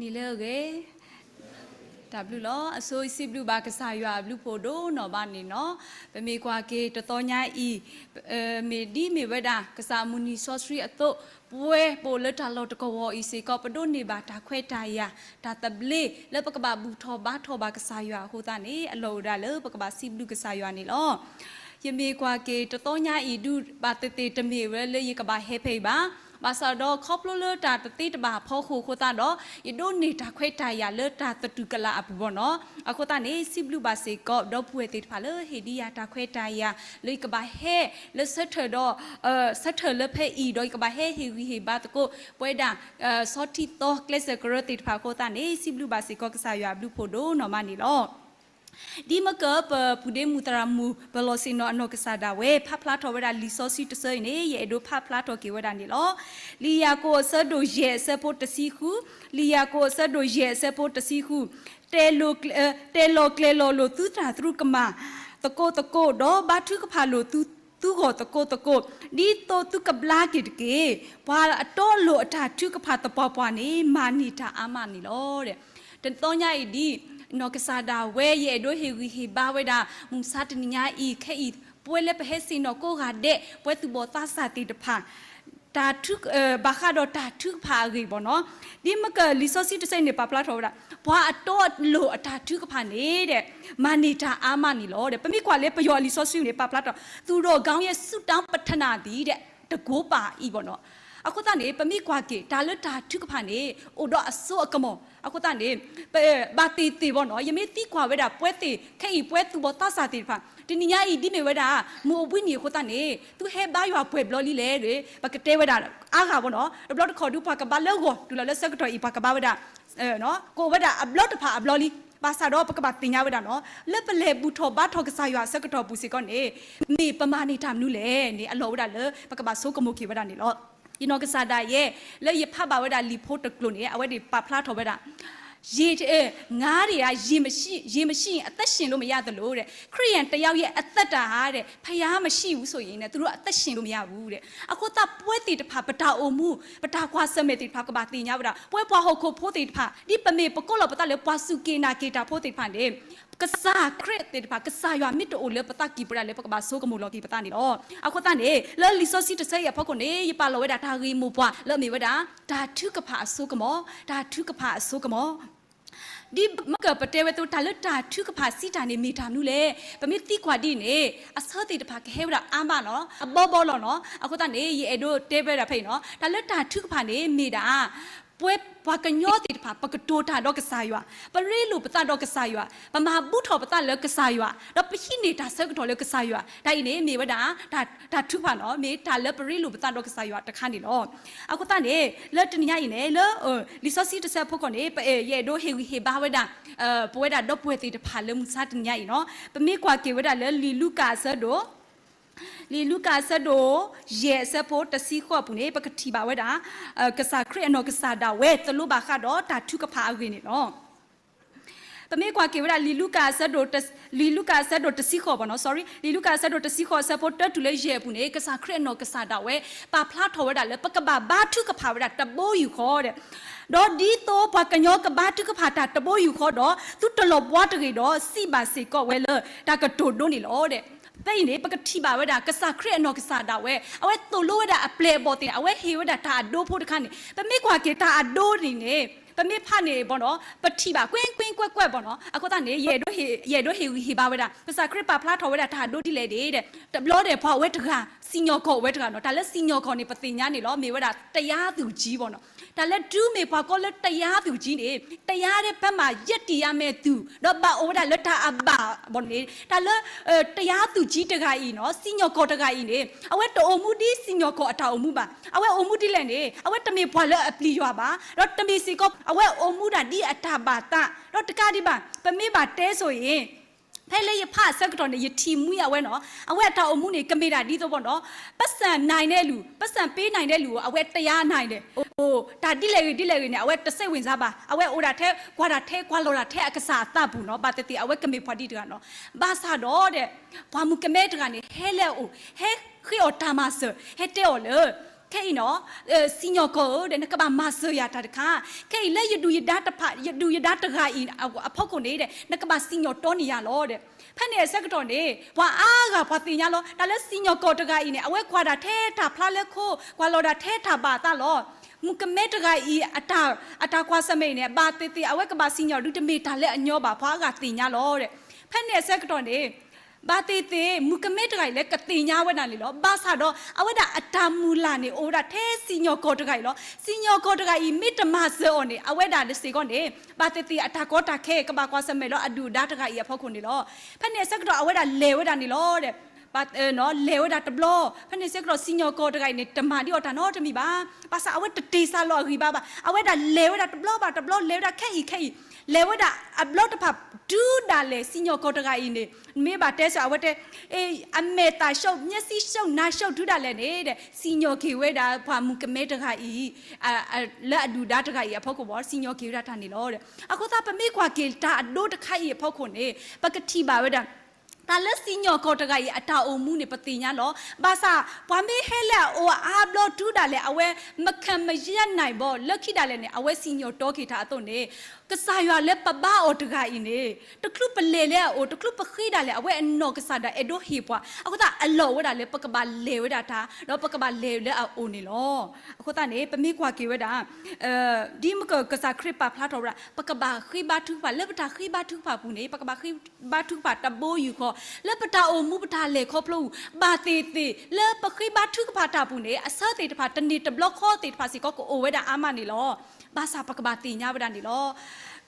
နံၤလၢအဂ့ၤ, တၢ်ဘျုးလီၤ. အဆိစံးဘျုးဘၣ်ကစၢ်ယွၤအဘျုးဖးဒိၣ်နီၢ်မးန့ၣ်လီၤ. ပမ့ၢ်ကွၢ်က့ၤတသီညါအံၤ, မ့ၢ်ဒ်မ့ၢ်ဝဲဒၣ် ကစၢ်အမုၢ်နံၤစီဆှံအသိး, ပဝဲပအိၣ်လၢတၢ်လီၢ်တကဝီၤအံၤစ့ၢ်ကီး ပဒိးန့ၢ်ဘၣ်တၢ်ခွဲးတၢ်ယာ်, တၢ်သဘျ့လၢပကဘၣ်ဘူၣ်ထီၣ်ဘါထီၣ်ဘၣ်ကစၢ်ယွၤအဃိသတးန့ၣ် အလီၢ်အိၣ်ဒၣ်လၢပကဘၣ်စံးဘျုးကစၢ်ယွၤန့ၣ်လီၤ. ယမ့ၢ်ကွၢ်က့ၤတသီညါအံၤဒုး ဘၣ်သ့ၣ်သ့ၣ်တမ့ၢ်ဝဲလၢယကဘၣ်ဟဲဖဲအံၤဘၣ်. ဘၣ်ဆၣ်ဒီးခီဖျိလၢတၢ်တသ့တဘၣ်အဖီခိၣ်အဃိသတးဒီး ယဒိးန့ၢ်တၢ်ခွဲးတၢ်ယာ်လၢတၢ်သတူၢ်ကလာ်အပူၤဘၣ်နီၢ်. အဃိသတးန့ၣ် စံးဘျုးဘၣ်စ့ၢ်ကီး ဒီပုၢ်ဝဲၢ်သ့ၣ်တဖၣ်လၢဟ့ၣ်ဒံးယၤတၢ်ခွဲးတၢ်ယာ် လၢယကဘၣ်ဟဲလၢဆၢထၢၣ်ဒီး ဆၢထၢၣ်လၢဖဲအံၤဒီး ယကဘၣ်ဟဲဟ့ၣ်ဂံၢ်ဟ့ၣ်ဘါသကိး ပဝဲဒၣ် ဆီထံသီကျဲစၢးကရၢသ့ၣ်တဖၣ်အဃိသတးန့ၣ် စံးဘျုးဘၣ်စ့ၢ်ကီးကစၢ်ယွၤအဘျုးဖးဒိၣ်နီၢ်မးန့ၣ်လီၤ. ဒ်မ့ၢ်ကပပုၢ်ဒ့မုၣ်သရၣ်မုၣ် ပလီၢ်ဆ့ၣ်နီၤအနီၢ်ကစၢ်ဒၣ်ဝဲ ဖးဖျါထီၣ်ဝဲဒၣ်လံာ်စီဆှံတဆၢအံၤန့ၣ် ယအဲၣ်ဒိးဖးဖျါထီၣ်က့ၤဝဲဒၣ်န့ၣ်လီၤ. လံာ်ယၤကိာ်အဆၢဒိၣ်ယဲၢ်အဆၢဖိတဆံဃု, လံာ်ယၤကိာ်အဆၢဒိၣ်ယဲၢ်အဆၢဖိတဆံဃု, တဲလီၤကျဲၤလီၤလိာ်သုတၢ်သရူးကမၣ်သကိးသကိး, ဒီးဘါထုကဖၣ်လိာ်သု သုဂီၢ်သကိးသကိး, ဒ်သိးသုကဘျါက့ၤတက့ၢ်. ပှၤအတီအလိၤအတၢ်ထုကဖၣ်သပှၢ်ပှၢ်န့ၣ် မၤန့ၢ်တၢ်အါမးန့ၣ်လီၤ. တသီညါအံၤဒ် နီၢ်ကစၢ်ဒၣ်ဝဲ ယအဲၣ်ဒိးဟ့ၣ်ဂံၢ်ဟ့ၣ်ဘါဝဲဒၣ် မုၢ်မဆါတနံၤညါအံၤ ခဲအံၤ ပဝဲလၢပဟဲဆ့ၣ်နီၤကိးဂၤဒဲး ပဝဲသူၣ်ဘီၣ်သးစၢ်သ့ၣ်တဖၣ် တၢ်ထု ဘၣ်ဃးဒီးတၢ်ထုကဖၣ်အဂ့ၢ်ဘၣ်နီၢ်. ဒ်မ့ၢ်ကလံာ်စီဆှံတဆၢအံၤန့ၣ် ပာ်ဖျါထီၣ်ဝဲဒၣ် ပှၤအတီအလိၤအတၢ်ထုကဖၣ်န့ၣ် မၤန့ၢ်တၢ်အါမးန့ၣ်လီၤ. ပမ့ၢ်ကွၢ်လၢပယီၤအလံာ်စီဆှံန့ၣ် ပာ်ဖျါထီၣ် သူတော်ကောင်းရဲ့ ဆုတောင်းပတနာသည် တန်ခိုးပါ၏ဘၣ်နီၢ်. အဃိသတးန့ၣ် ပမ့ၢ်ကွၢ်က့ၤ တၢ်လၢတၢ်ထုကဖၣ်န့ၣ် အိၣ်ဒီးအစိအကမီၤ အဃိသတးန့ၣ် ဘၣ်သ့ၣ်သ့ၣ်ဘၣ်နီၢ် ယမ့ၢ်သံကွၢ်ဝဲဒၣ်ပဝဲသ့ၣ် ခဲအံၤပဝဲသူၣ်ဘီၣ်သးစၢ်သ့ၣ်တဖၣ် တနံၤညါအံၤဒ်မ့ၢ်ဝဲဒၣ် မုၢ်အိၣ်ဘှံးနံၤအဃိသတးန့ၣ် သုဟဲဘါယွၤပှဲၤဘျီလံလဲၣ် ပကတဲဝဲဒၣ်အါဂၤဘၣ်နီၢ်. တဘျီတခီၣ်ဒုးပှၤကဘါလၢဂီၤ တုၤလီၤလၢဆၢကတီၢ်အံၤပှၤကဘါဝဲဒၣ် ကအိၣ်ဝဲဒၣ်အဘျီတဖၣ်အဘျီလံ. ဘၣ်ဆၣ်ဒီးပကဘၣ်သ့ၣ်ညါဝဲဒၣ်နီၢ် လၢပလဲၤဘူၣ်ထီၣ်ဘါထီၣ်ကစၢ်ယွၤအဆၢကတီၢ်ပူၤစ့ၢ်ကီးန့ၣ် မ့ၢ်ပမၤန့ၢ်တၢ်မနုၤလဲၣ်န့ၣ် အလီၢ်အိၣ်ဝဲဒၣ်လၢပကဘၣ်ဆိကမိၣ်က့ၤဝဲဒၣ်န့ၣ်လီၤ. ယနီၢ်ကစၢ်ဒၣ်ယဲ လၢယဖးဘၣ်ဝဲဒၣ်လံာ်ဖိတကျိၤန့ၣ် အဝဲသ့ၣ်ပာ်ဖျါထီၣ်ဝဲဒၣ် ရေ ငါးတွေက ရေမရှိ ရေမရှိရင် အသက်ရှင်လို့မရသလိုတဲ့ ခရစ်ယာန်တစ်ယောက်ရဲ့အသက်တာဟာတဲ့ ဘုရားမရှိဘူးဆိုရင်တဲ့ သူတို့အသက်ရှင်လို့မရဘူးတဲ့ အဃိသတးပဝဲသ့ၣ်တဖၣ် ပတၢ်အိၣ်မူ ပတၢ်ကွၢ်ဆၢၣ်မဲာ်သ့ၣ်တဖၣ် ကဘၣ်သ့ၣ်ညါဝဲဒၣ် ပဝဲပှၤဟီၣ်ခိၣ်ဖိသ့ၣ်တဖၣ် ဒ်ပမ့ၢ်ပကိးလီၤပသးလၢပှၤစူၢ်က့ၤနာ်က့ၤတၢ်ဖိသ့ၣ်တဖၣ်န့ၣ် ကစၢ်ခရံာ်သ့ၣ်တဖၣ် ကစၢ်ယွၤမ့ၢ်တအိၣ်လၢပသးကံၢ်ပူၤဒၣ်လဲာ် ပကဘၣ်ဆိကမိၣ်လီၤက့ၤပသးန့ၣ်လီၤ. အဃိသတးန့ၣ် လၢလံာ်စီဆှံတဆၢအံၤအဖီခိၣ်န့ၣ် ယပာ်လီၤဝဲဒၣ်တၢ်ဂ့ၢ်မိၢ်ပှၢ်လၢအမ့ၢ်ဝဲဒၣ် တၢ်ထုကဖၣ်အစိကမီၤ, တၢ်ထုကဖၣ်အစိကမီၤ ဒ်မ့ၢ်ကပတဲဝဲအသိး တၢ်လၢတၢ်ထုကဖၣ်စံးတၢ်န့ၣ် မ့ၢ်တၢ်မနုၤလဲၣ်. ပမ့ၢ်သံကွၢ်ဒ်အံၤန့ၣ် အဆၢသ့ၣ်တဖၣ်ကဟဲဝဲဒၣ်အါမးလီၤ, အဘီဘီလီၤနီၤ. အဃိသတးန့ၣ် ယအဲၣ်ဒိးတဲဝဲဒၣ်ဖဲအံၤနီၤ, တၢ်လၢတၢ်ထုကဖၣ်န့ၣ် မ့ၢ်ဒၣ် ပဝဲပှၤကညီသ့ၣ်တဖၣ် ပကတိၤတၢ်ဒီးကစၢ်ယွၤ, ပရ့လိာ်ပသးဒီးကစၢ်ယွၤ, ပမၤဘူၣ်ထီၣ်ပသးလၢကစၢ်ယွၤ, ဒီးပဟံးန့ၢ်တၢ်ဆၢကတီၢ်လၢကစၢ်ယွၤ, တၢ်အံၤန့ၣ်မ့ၢ်ဝဲဒၣ် တၢ်ထုကဖၣ်နီၤ, မ့ၢ်တၢ်လၢပရ့လိာ်ပသးဒီးကစၢ်ယွၤတခါန့ၣ်လီၤ. အဃိသတးန့ၣ် လၢတနံၤညါအံၤန့ၣ် လၢ လံာ်စီဆှံတဆၢအဖီခိၣ်န့ၣ် ပအဲၣ် ယအဲၣ်ဒိးဟ့ၣ်ဂံၢ်ဟ့ၣ်ဘါဝဲဒၣ် ပဝဲဒၣ်ဒီပုၢ်ဝဲၢ်သ့ၣ်တဖၣ်လၢမုၢ်ဆါတနံၤညါအံၤနီၤ. ပမ့ၢ်ကွၢ်က့ၤဝဲဒၣ်လၢလံာ်လူၤကၣ်အဆၢဒိၣ် လံာ်လူၤကၣ်အဆၢဒိၣ် ယဲၢ်အဆၢဖိတဆံဃိးအပူၤန့ၣ် ပကထံၣ်ဘၣ်ဝဲဒၣ် ကစၢ်ခရံာ်အနီၢ်ကစၢ်ဒၣ်ဝဲသိၣ်လိဘၣ်ဃးဒီးတၢ်ထုကဖၣ်အဂ့ၢ်န့ၣ်လီၤ. ပမ့ၢ်ကွၢ်က့ၤဝဲဒၣ်လံာ်လူၤကၣ်အဆၢဒိၣ်တ လံာ်လူၤကၣ်အဆၢဒိၣ်တဆံဃိးဘၣ်နီၤ, sorry, လံာ်လူၤကၣ်အဆၢဒိၣ်တဆံဃိးအဆၢဖိတၢတုၤလၢယဲၢ်အပူၤန့ၣ် ကစၢ်ခရံာ်အနီၢ်ကစၢ်ဒၣ်ဝဲ ပာ်ဖျါထီၣ်ဝဲဒၣ်လၢပကဘၣ်ဘါထုကဖၣ်ဝဲဒၣ်တဘိယူၢ်ဃီဒီး ဒီးဒ်သိးပှၤကညီကဘါထုကဖၣ်တၢ်တဘိယူၢ်ဃီဒီး သုတလီၤဘှါတဂ့ၤဒီး စံးဘၣ်စ့ၢ်ကီးဝဲလၢတၢ်ကတိၤဒိန့ၣ်လီၤ. ဖဲအံၤန့ၣ် ပကထံၣ်ဘၣ်ဝဲဒၣ် ကစၢ်ခရံာ်အနီၢ်ကစၢ်ဒၣ်ဝဲ အဝဲသိၣ်လိဝဲဒၣ်အပျဲၢ်အဘီၣ်သ့ၣ်န့ၣ် အဝဲဟ့ၣ်ဝဲဒၣ်တၢ်အဒိဖိတခါန့ၣ် ပမ့ၢ်ကွၢ်က့ၤတၢ်အဒိန့ၣ်န့ၣ် ပမ့ၢ်ဖးန့ၣ်ဘၣ်နီၤ ပထံၣ်ဘၣ် ကွ့ၢ်ကွ့ၢ်ကွဲၣ်ကွဲၣ်ဘၣ်နီၤ. အဃိသတးန့ၣ် ယအဲၣ်ဒိးဟ့ၣ်ဂံၢ်ဟ့ၣ်ဘါဝဲဒၣ် ကစၢ်ခရံာ်ပာ်ဖျါထီၣ်ဝဲဒၣ်တၢ်အဒိဒ်လဲၣ်ဒ် တဘျီဒဲးပှၤအိၣ်ဝဲတဂၤ စံၣ်ညီၣ်ကွီၢ်အိၣ်ဝဲတဂၤနီၤ. တၢ်လၢစံၣ်ညီၣ်ကွီၢ်န့ၣ် ပသ့ၣ်ညါန့ၣ်လီၤ မ့ၢ်ဝဲဒၣ် တရားသူကြီး ဘၣ်နီၤ. တၢ်လၢတုၤမ့ၢ်ပှၤကိးလၢ တရားသူကြီး န့ၣ် တရားထဲဘက်မှာ ရပ်တည်ရမယ့်သူ ဒီးဘၣ်အိၣ်ဝဲဒၣ်လၢတၢ်အဘၣ်ဘၣ်န့ၣ် တၢ်လၢ တရားသူကြီး တဂၤအံၤနီၤ စံၣ်ညီၣ်ကွီၢ်တဂၤအံၤန့ၣ် အဝဲတအိၣ်မူဒ်စံၣ်ညီၣ်ကွီၢ်အတၢ်အိၣ်မူဘၣ်. အဝဲအိၣ်မူဒ်လဲၣ်န့ၣ် အဝဲတမ့ၢ်ပှၤလၢအပျံၤယွၤဘၣ်. ဒီးတမ့ၢ်စ့ၢ်ကီး အဝဲအိၣ်မူဒၣ်ဒ်အတၢ်ဘၣ်သး ဒီးတကးဒံးဘၣ် ပမ့ၢ်ဘၣ်တဲဆိၣ်အံၤ ဖဲလၢယဖးအဆၢကတီၢ်န့ၣ် ယထံၣ်မှံအဝဲနီၤ အဝဲအတၢ်အိၣ်မူန့ၣ် ကမ့ၢ်ဒၣ်ဒ်သိးဘၣ်နီၤ ပိုက်ဆံနိုင်တဲ့လူ ပိုက်ဆံပေးနိုင်တဲ့လူကို အဝဲတရားနာတယ်. အိၣ် တၢ်ဒ်လဲၣ်ဂ့ၤဒ်လဲၣ်ဂ့ၤန့ၣ် အဝဲတစိတ်ဝင်စားဘၣ်. အဝဲအိၣ်ဒၣ်ထဲ ကွၢ်တၢ်ထဲ ကွၢ်လီၤတၢ်ထဲအကစၢ်အသးပူၤနီၤ. ဘၣ်သ့ၣ်သ့ၣ် အဝဲကမ့ၢ်ပှၤဒ်တဂၤနီၤ. ဘၣ်ဆၣ်ဒီး ပှၤမုၣ်ကမဲတဂၤန့ၣ် ဟဲလၢအအိၣ် ဟဲဃ့အီၤတၢ်မၤစၢၤ ဟဲတဲအီၤလၢ ခဲအံၤနီၤ, စံၣ်ညီၣ်ကွီၢ်ဧၢ, ဒီးနကဘၣ်မၤစၢၤယၤတၢ်တခါ, ခဲအံၤလၢယဒုၣ်ယဒါတဖၣ်, ယဒုၣ်ယဒါတဂၤအံၤအဖီခိၣ်န့ၣ်ဒီး နကဘၣ်စံၣ်ညီၣ်တီန့ၢ်ယၤလီၤဒီး, ဖဲန့ၣ်အဆၢကတီၢ်န့ၣ် ပှၤအါဂၤပှၤသ့ၣ်ညါလီၤ. တၢ်လၢစံၣ်ညီၣ်ကွီၢ်တဂၤအံၤန့ၣ် အဝဲကွၢ်ဒၣ်ထဲတၢ်ဖျါလၢခိ, ကွၢ်လီၤဒၣ်ထဲတၢ်ဘၣ်အသးလီၤ. မုၣ်ကမဲတဂၤအံၤ အတၢ်ကွၢ်ဆၢၣ်မဲာ်အံၤန့ၣ် ဘၣ်သ့ၣ်သ့ၣ် အဝဲကဘၣ်စံၣ်ညီၣ်ဒုးတမ့ၢ်တၢ်လၢအညီဘၣ်, ပှၤအါဂၤသ့ၣ်ညါလီၤဒီး, ဖဲန့ၣ်အဆၢကတီၢ်န့ၣ် ဘၣ်သ့ၣ်သ့ၣ် မုၣ်ကမဲတဂၤအံၤလၢကသ့ၣ်ညါဝဲဒၣ်န့ၣ်လီၤ. ဘၣ်ဆၣ်ဒီး အဝဲဒၣ်အတၢ်မုၢ်လၢ်န့ၣ် အိၣ်ဝဲဒၣ်ထဲစံၣ်ညီၣ်ကွီၢ်တဂၤအံၤလီၤ. စံၣ်ညီၣ်ကွီၢ်တဂၤအံၤ မ့ၢ်တမၤစၢၤအီၤန့ၣ် အဝဲဒၣ်တစ့ၢ်ကီးန့ၣ် ဘၣ်သ့ၣ်သ့ၣ်အတၢ်ကီတၢ်ခဲ ကဘၣ်ကွၢ်ဆၢၣ်မဲာ်လၢအဒုၣ်အဒါတဂၤအံၤအဖီခိၣ်န့ၣ်လီၤ. ဖဲန့ၣ်အဆၢကတီၢ် အဝဲဒၣ်လဲၤဝဲဒၣ်န့ၣ်လီၤဒီး လဲၤဝဲဒၣ်တဘျီ, ဖဲန့ၣ်အဆၢကတီၢ် စံၣ်ညီၣ်ကွီၢ်တဂၤအံၤန့ၣ် တမၤဒံးအီၤတၢ်နီတမံၤဘၣ်. ဘၣ်ဆၣ်အဝဲတတ့ၢ်စၢ်လီၤအဂံၢ်ဘါဘၣ်. အဝဲဒၣ်လဲၤဝဲဒၣ်တဘျီဘၣ်တဘျီ, လဲၤဝဲဒၣ်ခဲအံၤခဲအံၤ, လဲၤဝဲဒၣ်အဘျီတဖၣ် တုၤဒၣ်လဲာ် စံၣ်ညီၣ်ကွီၢ်တဂၤအံၤန့ၣ် မ့ၢ်ဘၣ်တဲစ့ၢ် အဝဲတဲ အမဲာ်သးရှုပ် မျက်စိရှုပ် နှာရှုပ် တုၤဒၣ်လဲာ်န့ၣ်ဒီး စံၣ်ညီၣ်က့ၤဝဲဒၣ်ပှၤမုၣ်ကမဲတဂၤအံၤ လၢအဒုၣ်ဒါတဂၤအံၤအဖီခိၣ်ဘၣ်, စံၣ်ညီၣ်က့ၤဝဲဒၣ်တၢ်န့ၣ်လီၤ. အဃိသတး ပမ့ၢ်ကွၢ်က့ၤတၢ်အဒိတခါအံၤအဖီခိၣ်န့ၣ် ပကထံၣ်ဘၣ်ဝဲဒၣ် တၢ်လၢစံၣ်ညီၣ်ကွီၢ်တဂၤအံၤ အတၢ်အိၣ်မူန့ၣ် ပသ့ၣ်ညါလီၤ. ဘၣ်ဆၣ် ပှၤမ့ၢ်ဟဲလၢအအိၣ်အါဘျီ တုၤဒၣ်လဲာ် အဝဲ မခံမရပ်နိုင်ဘၣ် လၢခံဒၣ်လဲာ်န့ၣ် အဝဲစံၣ်ညီၣ်တီက့ၤတၢ်အသိးန့ၣ် ကစၢ်ယွၤလၢပဘါအီၤတဂၤအံၤန့ၣ် တချုးပလဲၤလၢအအိၣ် တချုးပဃ့ဒၣ်လဲာ် အဝဲအနီၢ်ကစၢ်ဒၣ်အဲၣ်ဒိးဟ့ၣ်ပှၤ, အဃိသတး အလီၢ်ဝဲဒၣ်လၢပကဘၣ်လဲၤဝဲဒၣ်တၢ် ဒီးပကဘၣ်လဲၤလၢအအိၣ်န့ၣ်လီၤ. အဃိသတးန့ၣ် ပမ့ၢ်ကွၢ်က့ၤဝဲဒၣ် ဒ်မ့ၢ်ကစၢ်ခရံာ်ပာ်ဖျါထီၣ်ဝဲဒၣ် ပကဘၣ်ဃ့ဘါထုကဖၣ်, လၢပတၢ်ဃ့ဘါထုကဖၣ်အပူၤန့ၣ် ပကဘၣ်ဃ့ဘါထုကဖၣ်တဘိယူၢ်ဃီ, လၢပတၢ်အိၣ်မူပတၢ်လဲၤခီဖျိအပူၤ ဘၣ်သ့ၣ်သ့ၣ် လၢပဃ့ဘါထုကဖၣ်တၢ်အပူၤန့ၣ် အဆၢသ့ၣ်တဖၣ် တန့ၢ်တဘျီဃီသ့ၣ်တဖၣ်စ့ၢ်ကီး ကအိၣ်ဝဲဒၣ်အါမးန့ၣ်လီၤ. ဘၣ်ဆၣ်ပကဘၣ်သ့ၣ်ညါဝဲဒၣ်န့ၣ်လီၤ.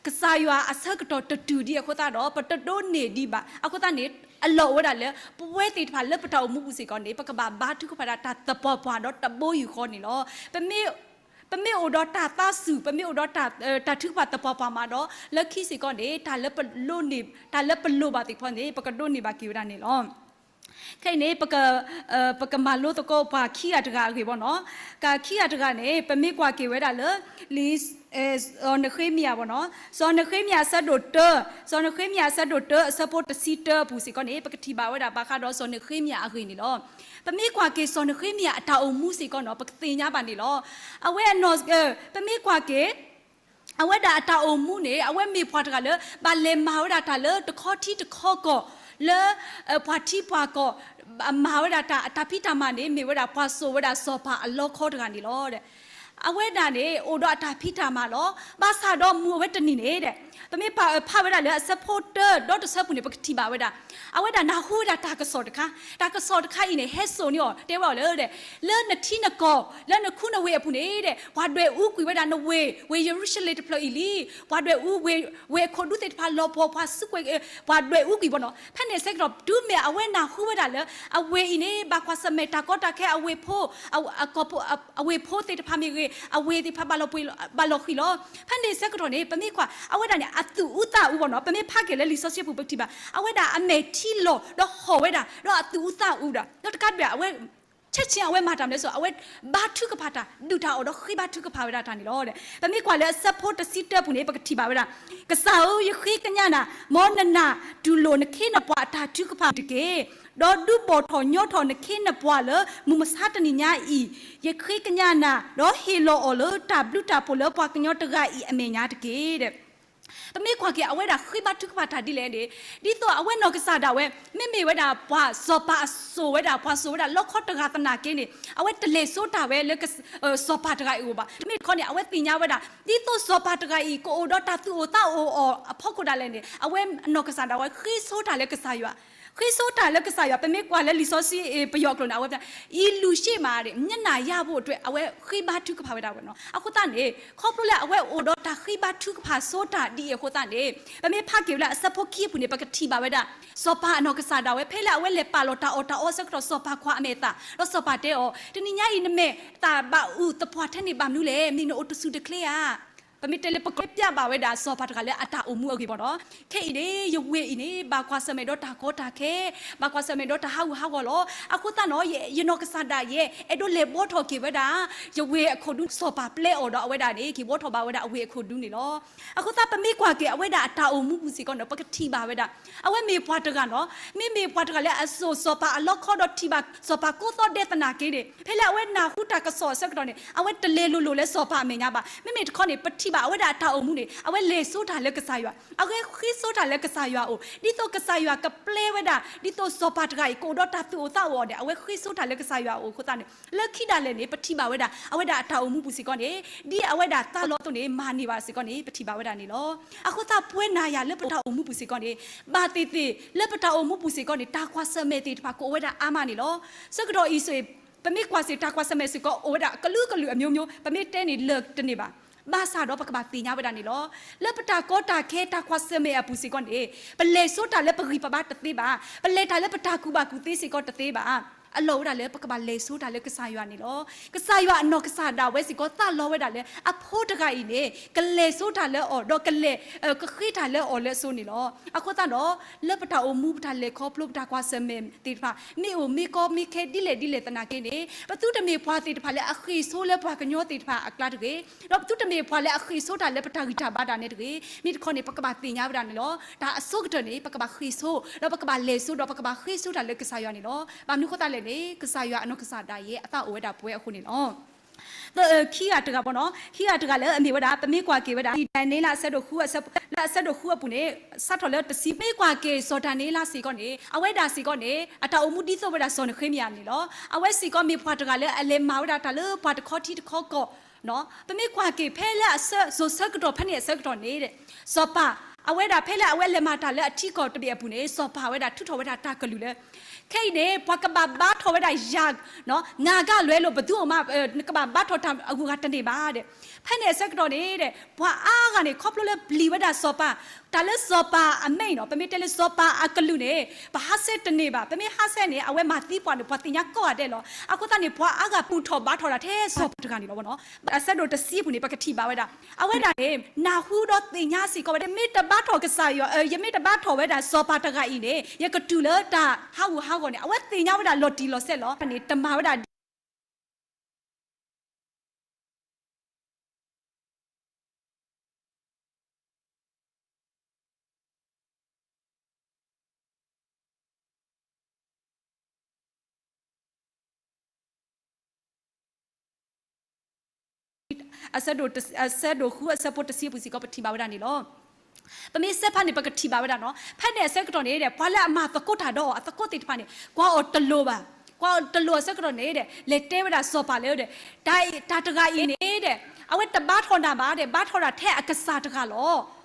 ကစၢ်ယွၤအဆၢကတီၢ်တတုၤဒံးအဃိသတးဒီး ပတဒိးန့ၢ်ဒံးဘၣ်. အဃိသတးန့ၣ် အလီၢ်အိၣ်ဝဲဒၣ်လၢ ပဝဲသ့ၣ်တဖၣ်လၢပတၢ်အိၣ်မူပူၤစ့ၢ်ကီးန့ၣ် ပကဘၣ်ဘါထုကဖၣ်ဒၣ်တၢ်သပှၢ်ပှၢ်ဒီးတဘိယူၢ်ဃီန့ၣ်လီၤ. ပမ့ၢ်အိၣ်ဒီးတၢ်သးစူၤ, ပမ့ၢ်အိၣ်ဒီးတၢ်ထုကဖၣ်သပှၢ်ပှၢ်မးဒီး လၢခံစ့ၢ်ကီးန့ၣ် တၢ်လၢပလိၣ်န့ၢ်, တၢ်လၢပလိၣ်ဘၣ်သ့ၣ်တဖၣ်န့ၣ် ပကဒိးန့ၢ်ဘၣ်က့ၤဝဲဒၣ်န့ၣ်လီၤ. ခဲအံၤန့ၣ် ပကမၤလိသကိးပှၤခံဂၤတဂၤအဂ့ၢ်ဘၣ်နီၤ. ခံဂၤတဂၤန့ၣ် ပမ့ၢ်ကွၢ်က့ၤဝဲဒၣ်လၢ လံာ် စီၤနဃ့မယၤဘၣ်နီၤ. စီၤနဃ့မယၤအဆၢဒိၣ်တၢ, စီၤနဃ့မယၤအဆၢဒိၣ်တၢ အဆၢဖိတဆံတၢအပူၤစ့ၢ်ကီးန့ၣ် ပကထံၣ်ဘၣ်ဝဲဒၣ်ဘၣ်ဃးဒီးစီၤနဃ့မယၤအဂ့ၢ်န့ၣ်လီၤ. ပမ့ၢ်ကွၢ်က့ၤ စီၤနဃ့မယၤအတၢ်အိၣ်မူစ့ၢ်ကီးနီၤ ပကသ့ၣ်ညါဘၣ်န့ၣ်လီၤ. အဝဲအနီၢ်, ပမ့ၢ်ကွၢ်က့ၤ အဝဲဒၣ်အတၢ်အိၣ်မူန့ၣ် အဝဲမ့ၢ်ပှၤတဂၤလၢ ဘၣ်လဲၤမၤဝဲဒၣ်တၢ်လၢတခီထံတခီကီၢ် လၢ ပှၤထံပှၤကီၢ် မၤဝဲဒၣ်တၢ် အတၢ်ဖံးတၢ်မၤန့ၣ် မ့ၢ်ဝဲဒၣ်ပှၤစိာ်ဝဲဒၣ်စီၤပၤအလီခီတဂၤန့ၣ်လီၤ. အဝဲဒၣ်န့ၣ် အိၣ်ဒီးအတၢ်ဖံးတၢ်မၤလီၤ. ဘၣ်ဆၣ်ဒီးမုၢ်အဝဲတနံၤန့ၣ်ဒီး ပမ့ၢ်ဖးဝဲဒၣ်လၢအဆၢဖိတၢဒီတဆၢပူၤန့ၣ် ပကထံၣ်ဘၣ်ဝဲဒၣ် အဝဲဒၣ်နၢ်ဟူဝဲဒၣ်တၢ်ကစီၣ်တခါ, တၢ်ကစီၣ်တခါအံၤန့ၣ် ဟဲစိာ်န့ၢ်အီၤ တဲဝဲအီၤလၢ လၢနထံနကီၢ် လၢနခူနဝ့ၢ်အပူၤန့ၣ်ဒီး ပှၤဒွဲၣ်အူကွံာ်ဝဲဒၣ်နဝ့ၢ်, ဝ့ၢ်ယရူၤၡလ့ၣ်တဖျၢၣ်အံၤလံ. ပှၤဒွဲၣ်အူ, ဝ့ၢ်အခိၣ်ဒူသ့ၣ်တဖၣ်လီၤပှီၢ်, ပှၤစုကွဲး, ပှၤဒွဲၣ်အူကွံာ်ဘၣ်နီၤ. ဖဲန့ၣ်အဆၢကတီၢ် တုၤမ့ၢ်အဝဲနၢ်ဟူဝဲဒၣ်လၢ အဝ့ၢ်အံၤန့ၣ် ဘၣ်ကွၢ်ဆၢၣ်မဲာ်တၢ်ကီတၢ်ခဲ အဝ့ၢ်ဖိ အဝ့ၢ်ဖိသ့ၣ်တဖၣ်မ့ၢ်ဂ့ၤ အဝ့ၢ်သ့ၣ်တဖၣ်ဘၣ်လီၤဃံၤလီၤ. ဖဲန့ၣ်အဆၢကတီၢ်န့ၣ် ပမ့ၢ်ကွၢ် အဝဲဒၣ်န့ၣ် အသူၣ်အူသးအူဘၣ်နီၤ. ပမ့ၢ်ဖးက့ၤလၢလံာ်စီဆှံပူၤ ပထံၣ်ဘၣ် အဝဲဒၣ်အမဲာ်ထံလီၤဒီးဟီၣ်ဝဲဒၣ် ဒီးအသူၣ်အူသးအူဒၣ် ဒီးတကးဒံးဘၣ် အဝဲ ဆဲးဆ့ အဝဲမၤတၢ်မနုၤလဲၣ်, အဝဲဘါထုကဖၣ်တၢ် ဒုၣ်တၢ်အီၣ်ဒီးဃ့ဘါထုကဖၣ်ဝဲဒၣ်တၢ်န့ၣ်လီၤ. ပမ့ၢ်ကွၢ်လၢအဆၢဖိတဆံတၢပူၤန့ၣ် ပကထံၣ်ဘၣ်ဝဲဒၣ် ကစၢ်ဧၢ, ယဃ့ကညးနၤ, မ်နနၢ်တူၢ်လိာ်နခ့နပှၤအတၢ်ထုကဖၣ်တက့ၢ်. ဒီးဒုးဘီၣ်ထီၣ်ညီထီၣ်နခ့နပှၤလၢမုၢ်မဆါတနံၤညါအံၤ, ယဃ့ကညးနၤ, ဒီးဟ့ၣ်လီၤအီၤလၢတၢ်ဘျုးတၢ်ဖှိၣ်လၢပှၤကညီတဂၤအံၤအမဲာ်ညါတက့ၢ်. ပမ့ၢ်ကွၢ်က့ၤ အဝဲဒၣ်ဃ့ဘါထုကဖၣ်တၢ်ဒ်လဲၣ်န့ၣ်, ဒ်သိးအဝဲနီၢ်ကစၢ်ဒၣ်ဝဲ မ့မ့ၢ်ဝဲဒၣ်ပှၤစီၤပၤအစိာ်ဝဲဒၣ် ပှၤစိာ်ဝဲဒၣ်လီခီတဂၤသနာ်က့န့ၣ် အဝဲတလဲၤဆိတၢ်ဝဲလၢ စီၤပၤတဂၤအံၤအအိၣ်ဘၣ်. တမ့ၢ်တခီန့ၣ် အဝဲသ့ၣ်ညါဝဲဒၣ် ဒ်သိးစီၤပၤတဂၤအံၤ ကအိၣ်ဒီးတၢ်သူၣ်အိၣ်သးအိၣ်အီၤအဖီခိၣ်ဒၣ်လဲာ်န့ၣ် အဝဲနီၢ်ကစၢ်ဒၣ်ဝဲဃ့ဆိတၢ်လၢကစၢ်ယွၤ, ဃ့ဆိတၢ်လၢကစၢ်ယွၤ. ပမ့ၢ်ကွၢ်လၢလံာ်စီဆှံပယီၤအကျိာ်န့ၣ် အဝဲ အံလူၤၡ့မးဒီး မျက်နှာရဖို့အတွက် အဝဲဃ့ဘါထုကဖၣ်ဝဲဒၣ်ဝဲနီၤ. အဃိသတးန့ၣ် ခီဖျိလၢအဝဲအိၣ်ဒီးတၢ်ဃ့ဘါထုကဖၣ်ဆိတၢ်ဒ်အံၤအဃိသတးန့ၣ် ပမ့ၢ်ဖးက့ၤဝဲလၢအဆၢဖိခံအပူၤန့ၣ် ပကထံၣ်ဘၣ်ဝဲဒၣ် စီၤပၤအနီၢ်ကစၢ်ဒၣ်ဝဲ ဖဲလၢအဝဲလဲၤပာ်လီၤတၢ်အီၣ်တၢ်အီအဆၢကတီၢ် စီၤပၤခွါအမဲာ်သၣ် ဒီးစီၤပၤတဲအီၤ တနံၤညါအံၤ နမဲာ်သၣ်ဘၣ်အုၣ်သပှၢ်ထဲန့ၣ်ဘၣ်မနုၤလဲၣ်, မ့ၢ်နအိၣ်တစူၢ်တချ့ဧါ. ပမ့ၢ်တဲလၢပကပြဘၣ်ဝဲဒၣ်စီၤပၤတဂၤလၢအတၢ်အိၣ်မူအဂ့ၢ်ဘၣ်နီၤ, ခဲအံၤန့ၣ် ယဝဲၢ်အံၤန့ၣ် ဘၣ်ကွၢ်ဆၢၣ်မဲာ်ဒီးတၢ်ကီတၢ်ခဲ, ဘၣ်ကွၢ်ဆၢၣ်မဲာ်ဒီးတၢ်ဟးဂူာ်ဟးဂီၤလီၤ. အဃိသတးနီၤ ယနီၢ်ကစၢ်ဒၣ်ယဲ အဲၣ်ဒိးလဲၤဘှီထီၣ်က့ၤဝဲဒၣ် ယဝဲၢ်အခိၣ်ဒူ စီၤပၤပျဲအီၤဒီးအဝဲဒၣ်န့ၣ် က့ၤဘှီထီၣ်ဘၣ်ဝဲဒၣ်အဝဲၢ်အခိၣ်ဒူန့ၣ်လီၤ. အဃိသတး ပမ့ၢ်ကွၢ်က့ၤအဝဲဒၣ်အတၢ်အိၣ်မူပူၤစ့ၢ်ကီးန့ၣ် ပကထံၣ်ဘၣ်ဝဲဒၣ် အဝဲမ့ၢ်ပှၤတဂၤနီၤ, မ့မ့ၢ်ပှၤတဂၤလၢအစိာ်စီၤပၤအလီခီဒီးထံၣ်ဘၣ်စီၤပၤကိးသီဒဲးသနာ်က့န့ၣ် ဖဲလၢအဝဲနၢ်ဟူတၢ်ကစီၣ်အဆၢကတီၢ်န့ၣ် အဝဲတလဲၤလိၤလိၤလၢစီၤပၤအမဲာ်ညါဘၣ်. မ့မ့ၢ်တခီန့ၣ် ပထံၣ်ဘၣ်အဝဲဒၣ်အတၢ်အိၣ်မူန့ၣ် အဝဲလဲၤဆိတၢ်လၢကစၢ်ယွၤ, အဝဲဃ့ဆိတၢ်လၢကစၢ်ယွၤအအိၣ် ဒ်သိးကစၢ်ယွၤကပျဲဝဲဒၣ် ဒ်သိးစီၤပၤတဂၤအံၤ ကအိၣ်ဒီးတၢ်သူၣ်အိၣ်သးအိၣ်အီၤန့ၣ် အဝဲဃ့ဆိတၢ်လၢကစၢ်ယွၤအအိၣ်အဃိသတးန့ၣ် လၢခံဒၣ်လဲာ်န့ၣ် ပထံၣ်ဘၣ်ဝဲဒၣ် အဝဲဒၣ်အတၢ်အိၣ်မူပူၤစ့ၢ်ကီးန့ၣ် ဒ်အဝဲဒၣ်သးလီအသိးန့ၣ် မၤန့ၢ်ဘၣ်စ့ၢ်ကီးန့ၣ် ပထံၣ်ဘၣ်ဝဲဒၣ်န့ၣ်လီၤ. အဃိသတး ပဝဲနၤယၤလၢပတၢ်အိၣ်မူပူၤစ့ၢ်ကီးန့ၣ် ဘၣ်သ့ၣ်သ့ၣ် လၢပတၢ်အိၣ်မူပူၤစ့ၢ်ကီးန့ၣ် တၢ်ကွၢ်ဆၢၣ်မဲာ်သ့ၣ်တဖၣ်ကအိၣ်ဝဲဒၣ်အါမးန့ၣ်လီၤ. ဆၢကတီၢ်အံၤစ့ၢ် ပမ့ၢ်ကွၢ်စ့ၢ်တၢ်ကွၢ်ဆၢၣ်မဲာ်စ့ၢ်ကီး အိၣ်ဝဲဒၣ်ကလုာ်ကလုာ်အမျိုးမျိုး ပမ့ၢ်တဲန့ၣ်လၢာ်တန့ၢ်ဘၣ်. ဘၣ်ဆၣ်ဒီးပကဘၣ်သ့ၣ်ညါဝဲဒၣ်န့ၣ်လီၤ. လၢပတၢ်ကီတၢ်ခဲတၢ်ကွၢ်ဆၢၣ်မဲာ်အပူၤစ့ၢ်ကီးန့ၣ် ပလဲၤဆိတၢ်လၢပဂံၢ်ပဘါတသ့ဘၣ်, ပလဲၤတၢ်လၢပတၢ်ကူၣ်ဘၣ်ကူၣ်သ့စ့ၢ်ကီးတသ့ဘၣ်. အလီၢ်ဝဲဒၣ်လၢပကဘၣ်လဲၤဆိတၢ်လၢကစၢ်ယွၤန့ၣ်လီၤ. ကစၢ်ယွၤအနီၢ်ကစၢ်ဒၣ်ဝဲစ့ၢ်ကီး သးလီဝဲဒၣ်လၢ အဖိတဂၤအံၤန့ၣ် ကလဲၤဆိတၢ်လၢအီၤ ဒီးကလဲၤ ကဃ့တၢ်လၢအီၤလၢအစိၤန့ၣ်လီၤ. အဃိသတးဒီး လၢပတၢ်အိၣ်မူ ပတၢ်လဲၤခီဖျိ ပတၢ်ကွၢ်ဆၢၣ်မဲာ်သ့ၣ်တဖၣ် မ့ၢ်အိၣ်မ့ၢ်ကီမ့ၢ်ခဲဒ်လဲၣ်ဒ်လဲၣ်သနာ်က့န့ၣ် ပသုတမ့ၢ်ပှၤသ့ၣ်တဖၣ်လၢအဃ့ၢ်ဆိလၢပှၤကညီသ့ၣ်တဖၣ်အကျါတဂ့ၤ, ဒီးပသုတမ့ၢ်ပှၤလၢအဃ့ၢ်ဆိတၢ်လၢပတၢ်ဂံၢ်တၢ်ဘါတၢ်န့ၣ်တဂ့ၤ. မ့ၢ်တခီန့ၣ် ပကဘၣ်သ့ၣ်ညါဝဲဒၣ်န့ၣ်လီၤ. တၢ်အဆိကတၢၢ်န့ၣ် ပကဘၣ်ဃ့ၢ်ဆိ ဒီးပကဘၣ်လဲၤဆိ ဒီးပကဘၣ်ဃ့ၢ်ဆိတၢ်လၢကစၢ်ယွၤန့ၣ်လီၤ. ဘၣ်မနုၤအဃိသတးလဲၣ်န့ၣ် ကစၢ်ယွၤအနီၢ်ကစၢ်ဒၣ်ယဲအသးအိၣ်ဝဲဒၣ်ပဝဲအဃိန့ၣ်လီၤ. ခံဂၤတဂၤဘၣ်နီၤ, ခံဂၤတဂၤလၢအမ့ၢ်ဝဲဒၣ် ပမ့ၢ်ကွၢ်က့ၤဝဲဒၣ် ဒၤနံးယ့လးအဆၢဒိၣ်ဃု လၢအဆၢဒိၣ်ဃုအပူၤန့ၣ် စးထီၣ်လၢတဆံ မ့ၢ်ကွၢ်က့ၤစီၤဒၤနံးယ့လးစ့ၢ်ကီးန့ၣ် အဝဲဒၣ်စ့ၢ်ကီးန့ၣ် အတၢ်အိၣ်မူဒ်သိးဝဲဒၣ်စီၤနဃ့မယၤန့ၣ်လီၤ. အဝဲစ့ၢ်ကီးမ့ၢ်ပှၤတဂၤလၢအလဲၤမၤဝဲဒၣ်တၢ်လၢပှၤတခီထံတခီကီၢ် ပမ့ၢ်ကွၢ်က့ၤဖဲလၢအစိၤဆၢကတီၢ်ဖဲန့ၣ်အဆၢကတီၢ်န့ၣ် စီၤပၤ အဝဲဒၣ်ဖဲလၢအဝဲလဲၤမၤတၢ်လၢအထံကီၢ်တဘ့ၣ်အပူၤန့ၣ် စီၤပၤဝဲဒၣ်ထုးထီၣ်ဝဲဒၣ်တၢ်ကလုၢ်လၢ ခဲအံၤန့ၣ် ပှၤကဘၣ်ဘါထီၣ်ဝဲဒၣ်ယၤ ငါကလွဲလိာ် ပသူအီၤမး နကဘၣ်ဘါထီၣ်တၢ်အဂုၤအဂၤတန့ၢ်ဘၣ်ဒီး ဖဲန့ၣ်အဆၢကတီၢ်န့ၣ်ဒီး ပှၤအါဂၤန့ၣ် ခီဖျိလၢပျံၤဝဲဒၣ်စီၤပၤ တၢ်လၢစီၤပၤအမဲာ်နီၤ ပမ့ၢ်တဲလၢစီၤပၤအကလုၢ်န့ၣ် ပဟးဆှဲးတန့ၢ်ဘၣ်. ပမ့ၢ်ဟးဆှဲးန့ၣ် အဝဲမၤသံပှၤန့ၣ် ပှၤသ့ၣ်ညါကိးဂၤဒဲးလီၤ. အဃိသတးန့ၣ် ပှၤအါဂၤပူၤထီၣ်ဘါထီၣ်တၢ်ထဲစီၤပၤတဂၤန့ၣ်လီၤ. အဆၢဒိၣ်တဆံအပူၤန့ၣ် ပကထံၣ်ဘၣ်ဝဲဒၣ် အဝဲဒၣ်န့ၣ် နၢ်ဟူဒီးသ့ၣ်ညါစ့ၢ်ကီးဝဲဒၣ် မ့ၢ်တဘါထီၣ်ကစၢ်ယွၤ ယမ့ၢ်တဘါထီၣ်ဝဲဒၣ်စီၤပၤတဂၤအံၤန့ၣ် ယကတုၤလၢတၢ်ဟးဂူာ်ဟးဂီၤန့ၣ် အဝဲသ့ၣ်ညါဝဲဒၣ်လီၤတံၢ်လီၤဆဲးလီၤ. န့ၣ် တမၤဝဲဒၣ် အဆၢဒိၣ်တဆံ အဆၢဒိၣ်ဃုအဆၢဖိတဆံအပူၤစ့ၢ်ကီး ပထံၣ်ဘၣ်ဝဲဒၣ်န့ၣ်လီၤ. ပမ့ၢ်စဲးဖးန့ၣ် ပကထံၣ်ဘၣ်ဝဲဒၣ်နီၤ. ဖဲန့ၣ်အဆၢကတီၢ်န့ၣ်ဒီး ပှၤလၢအမၤသကိးတၢ်ဒီးအီၤ အသကိးသ့ၣ်တဖၣ်န့ၣ် ကွၢ်အီၤတလိၤဘၣ်. ကွၢ်အီၤတလိၤအဆၢကတီၢ်န့ၣ်ဒီး လဲၤတဲဝဲဒၣ်စီၤပၤလၢဒီး တၢ်တဂၤအံၤန့ၣ်ဒီး အဝဲတဘါထီၣ်နၤဘၣ်ဒီး ဘါထီၣ်ဒၣ်ထဲအကစၢ်တဂၤလီၤ.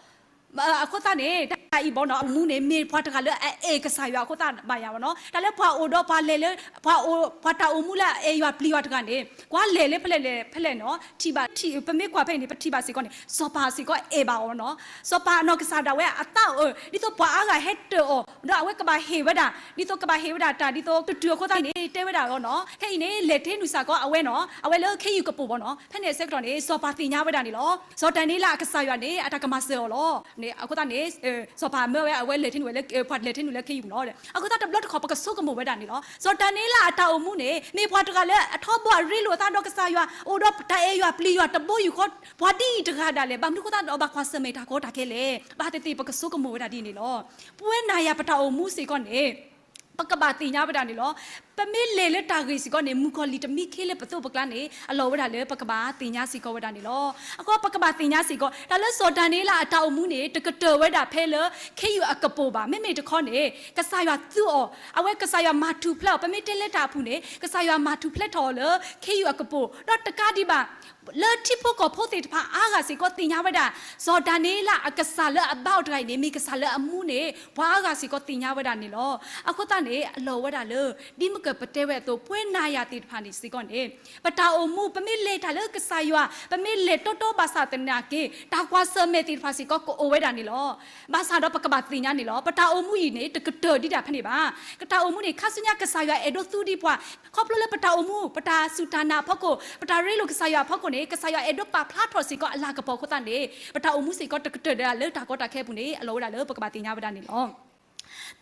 အဃိသတးန့ၣ် တၢ်အံၤဘၣ်နီၤ အမူန့ၣ် မ့ၢ်ပှၤတဂၤလၢအအဲၣ်ကစၢ်ယွၤအဃိသတးဘၣ်ယၤဘၣ်နီၤ. တၢ်လၢပှၤအိၣ်ဒီးပှၤလဲၤလၢ ပှၤအိၣ် ပှၤတၢ်အိၣ်မူလၢအအဲၣ်ယွၤပျံၤယွၤတဂၤန့ၣ် ကွၢ်လဲၤလၢဖဲလဲၣ်လဲၣ်ဖဲလဲၣ်နီၤ ထံၣ်ဘၣ် ထံၣ် ပမ့ၢ်ကွၢ်ဖဲအံၤန့ၣ် ပထံၣ်ဘၣ်စ့ၢ်ကီးန့ၣ် စီၤပၤစ့ၢ်ကီးအဲၣ်ဘၣ်အီၤနီၤ. စီၤပၤအနီၢ်ကစၢ်ဒၣ်ဝဲအသးအၢ ဒ်သိးပှၤအါဂၤဟဲတၢၢ်အီၤ ဒီးအဝဲကဘၣ်ဟ့ၣ်ဝဲဒၣ် ဒ်သိးကဘၣ်ဟ့ၣ်ဝဲဒၣ်တၢ် ဒ်သိးကတုၤအဃိသတးန့ၣ် တဲဝဲဒၣ်အီၤနီၤ. ခဲအံၤန့ၣ် လဲၤထဲနုာ်စ့ၢ်ကီးအဝဲနီၤ အဝဲလၢခ့ယုၢ်ကပိာ်ဘၣ်နီၤ. ဖဲန့ၣ်အဆၢကတီၢ်န့ၣ် စီၤပၤသ့ၣ်ညါဝဲဒၣ်န့ၣ်လီၤ. စီၤဒၤနံးယ့လးအကစၢ်ယွၤန့ၣ် အတၢ်ကမၤစၢၤအီၤလီၤ. န့ၣ် အဃိသတးန့ၣ် စီၤပၤမၢဝဲအဝဲလဲၤထဲနုာ်ဝဲလၢ ပှၤလဲၤထဲနုာ်လၢခ့ယုၢ်နီၤ. အဃိသတးတဘျီတခီၣ် ပကဆိကမိၣ်ဝဲဒၣ်န့ၣ်လီၤ. စီၤဒၤနံးယ့လးအတၢ်အိၣ်မူန့ၣ် မ့ၢ်ပှၤတဂၤလၢအထီဘိအရ့လိာ်အသးဒီးကစၢ်ယွၤ အိၣ်ဒီးတၢ်အဲၣ်ယွၤပျံၤယွၤတဘိယူၢ်ဃီ ပှၤဒ်အံၤတဂၤဒၣ်လဲာ် ဘၣ်မနုၤအဃိသတးဒီးဘၣ်ကွၢ်ဆၢၣ်မဲာ်တၢ်ကီတၢ်ခဲလဲၣ်. ဘၣ်သ့ၣ်သ့ၣ် ပကဆိကမိၣ်ဝဲဒၣ်ဒ်န့ၣ်လီၤ. ပဝဲနၤယၤပတၢ်အိၣ်မူစ့ၢ်ကီးန့ၣ် ပကဘၣ်သ့ၣ်ညါဝဲဒၣ်န့ၣ်လီၤ. ပမ့ၢ်လဲၤလၢတၢ်ဂ့ၢ်စ့ၢ်ကီးန့ၣ် မုၣ်ကီၤလံၢ်တမံခ့လၢပသိးပကျါန့ၣ် အလီၢ်ဝဲဒၣ်လၢပကဘၣ်သ့ၣ်ညါစ့ၢ်ကီးဝဲဒၣ်န့ၣ်လီၤ. အဃိပကဘၣ်သ့ၣ်ညါစ့ၢ်ကီး တၢ်လၢစီၤဒၤနံးယ့လးအတၢ်အိၣ်မူန့ၣ် တကတၢၢ်ဝဲဒၣ်ဖဲလၢခ့ယုၢ်အကပိာ်ဘၣ်. မ့မ့ၢ်တခီန့ၣ် ကစၢ်ယွၤသူအီၤ အဝဲကစၢ်ယွၤမၤထူၣ်ဖျဲးအီၤ ပမ့ၢ်တဲလၢတၢ်အပူၤန့ၣ် ကစၢ်ယွၤမၤထူၣ်ဖျဲးထီၣ်အီၤလၢခ့ယုၢ်အကပိာ် ဒီးတကးဒံးဘၣ် လၢထံဖိကီၢ်ဖိသ့ၣ်တဖၣ်အါဂၤစ့ၢ်ကီးသ့ၣ်ညါဝဲဒၣ် စီၤဒၤနံးယ့လးအကစၢ်လၢအဘါအီၤတဂၤအံၤန့ၣ် မ့ၢ်ကစၢ်လၢအမူန့ၣ် ပှၤအါဂၤစ့ၢ်ကီးသ့ၣ်ညါဝဲဒၣ်န့ၣ်လီၤ. အဃိသတးန့ၣ် အလီၢ်ဝဲဒၣ်လၢ ဒ်မုၣ် ဒ်သိးပတဲဝဲအသိး ပဝဲနၤယၤသ့ၣ်တဖၣ်န့ၣ်စ့ၢ်ကီးန့ၣ် ပတၢ်အိၣ်မူ ပမ့ၢ်လဲၤတၢ်လၢကစၢ်ယွၤ ပမ့ၢ်လဲၤတီတီဘၣ်ဆၣ်သနာ်က့ တၢ်ကွၢ်ဆၢၣ်မဲာ်သ့ၣ်တဖၣ်စ့ၢ်ကီးကအိၣ်ဝဲဒၣ်န့ၣ်လီၤ. ဘၣ်ဆၣ်ဒီးပကဘၣ်သ့ၣ်ညါန့ၣ်လီၤ. ပတၢ်အိၣ်မူအံၤန့ၣ် တကတၢၢ်ဒံးဒၣ်ဖဲန့ၣ်ဘၣ်. ပတၢ်အိၣ်မူန့ၣ် ခါဆူညါကစၢ်ယွၤအဲၣ်ဒိးသူဒံးပှၤ ခီဖျိလၢပတၢ်အိၣ်မူ ပတၢ်စူၢ်တၢ်နာ်အဖီခိၣ် ပတၢ်ရ့လိာ်ကစၢ်ယွၤအဖီခိၣ်န့ၣ် ကစၢ်ယွၤအဲၣ်ဒိးပာ်ဖျါထီၣ်စ့ၢ်ကီးအလၤကပီၤအဃိသတးန့ၣ် ပတၢ်အိၣ်မူစ့ၢ်ကီးတကတၢၢ်ဒၣ်လၢတၢ်ကီတၢ်ခဲအပူၤန့ၣ် အလီၢ်ဝဲဒၣ်လၢပကဘၣ်သ့ၣ်ညါဝဲဒၣ်န့ၣ်လီၤ.